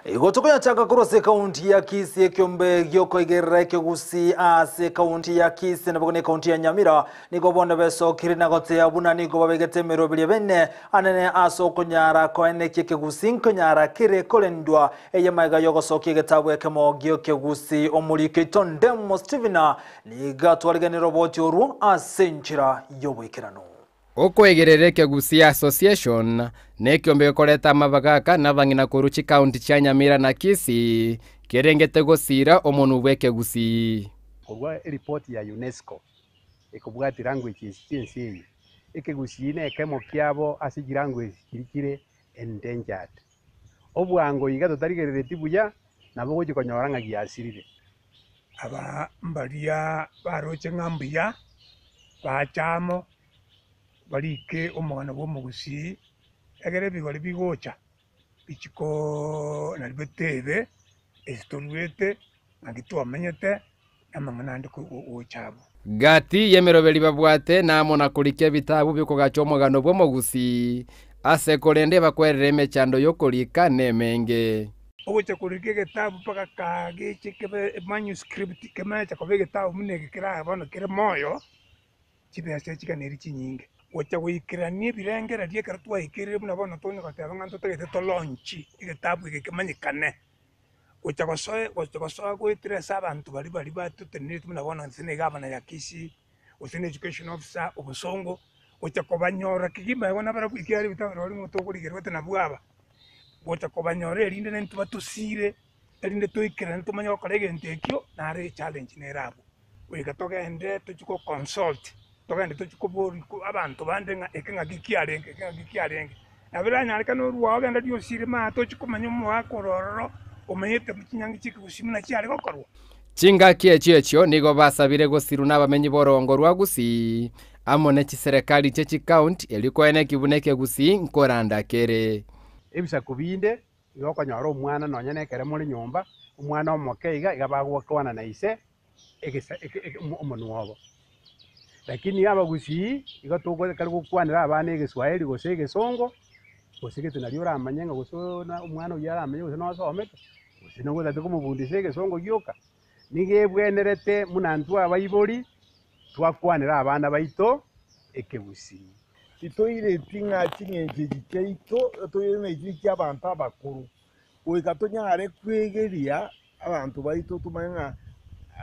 Igo tokoyachaka korwa ase ekaunti ya Kisii ekiombe giokoigerera ekegusii ase ekaunti ya Kisii naboigo na ekaunti ya Nyamira nigo bono besokire na gotea buna nigo babegete emeroberio bene anene ase okonyara koenekia ekegusii nkonyara kere korendwa eye magega yogosokia egetabu ekemo giekegusii omoriki oito Ndemo Stephen nigo atwariganire oboti orwo ase enchera yoboikeranu. Okoegerera Ekegusii Association nekiombe gekoreta amabagaka na abang'ina korwa chikaunti chia Nyamira na Kisii kerengete gosiira omonwa bw'ekegusii. Korwa eripoti ya UNESCO ekobwatia language echi chi'ense eye, Ekegusii nekemo kiabo ase chilanguage chiria chire endangered. Obwango iga totarigerereti buya nabo ogochia konyora ng'a giasirire. Aba mbaria baroche ng'a mbuya, bacha amo, barike omogano bw'omogusii, egere ebigori bigocha bichie koo nario bitebe ase toruete, naki twamenyete, na amang'ana ande gocha abwo. Gati y'emeroberi babwate namo na korikia ebitabu bi'okogacha omogano bw'omogusii, ase korende bakwerere emechando y'okorika nemenge. Ogocha korika egetabu mpaka kageche kebe manuscript kemeche koba egetabu buna eke kere aa bono kere moyo, chibesa chiganeri chinyinge. Gocha goikerania ebirengererio ekero twaikerire buna bono tonya goteba ng'a ntotagete to launch egetabu eke kemanyekane. Gocha gosoe gocha gosoa goetera ase abanto baria baria batotenenerete buna bono inse na egavana ya Kisii, gose na education officer obosongo, gocha kobanyora kegima igo nabarabwo ekiagera ebitabu birobio nigo tokorigerwa ete nabwo aba. Gocha kobanyora erinde naintwe batosire, erinde toikerane tomanye gokora egento ekio, naro echallenge nere abwo. Goika togende tochie go consult, togende tochie koboria abanto bande ng'a eke ng'aki kiarenge, eke ng'aki kiarenge. Nabo eranyarekane orwao ogende riosire maate ochie komanya omogaka ore ororo omanyete chinyangi chia ekegusii buna chiare gokorwa. Chingaki echio echio nigo basabire gosirwa nabamenyi b'orogongo rwa Gusii amo ne chiserekari chie chikaunti erio koeneki buna ekegusii nkoranda kere. Ebisaku binde igo okonyora omwana nonya nekere more nyomba, omwana omoke iga, iga bagokwana na ise egesa eke eke omonwa obo. Lakini abagusii igo togokare gokwanera abana egeswahili gose egesongo, gose gete nario oramanye ng'a gose na omwana oyio aramanye gose nosomete, gose nogotagete komobundisa egesongo gioka. Nigo ebwenerete buna intwe abaibori, twakwanera abana baito ekegusii. Titoireti ng'a ching'encho echi chiaito, toire ng'a echi nechi'abanto abakoro, goika tonyare kwegeria abanto baito tomanye ng'a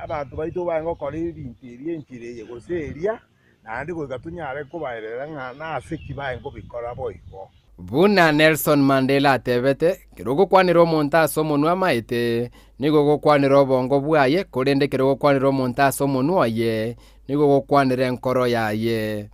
abanto baito baye gokora ebinto ebi enchera eye gose eria, naende goika tonyare kobaerera ng'a nase ki baye nkobikora boigo. Buna Nelson Mandela atebete, Ekero ogokwanera omonto ase omonwa amaete, nigo ogokwanera obongo bwaye, korende ekero ogokwanera omonto ase omonwa oye, nigo ogokwanera enkoro yaye.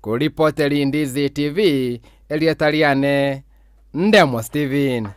Koripoteri Ndizi TV, erieta riane Ndemo Steven.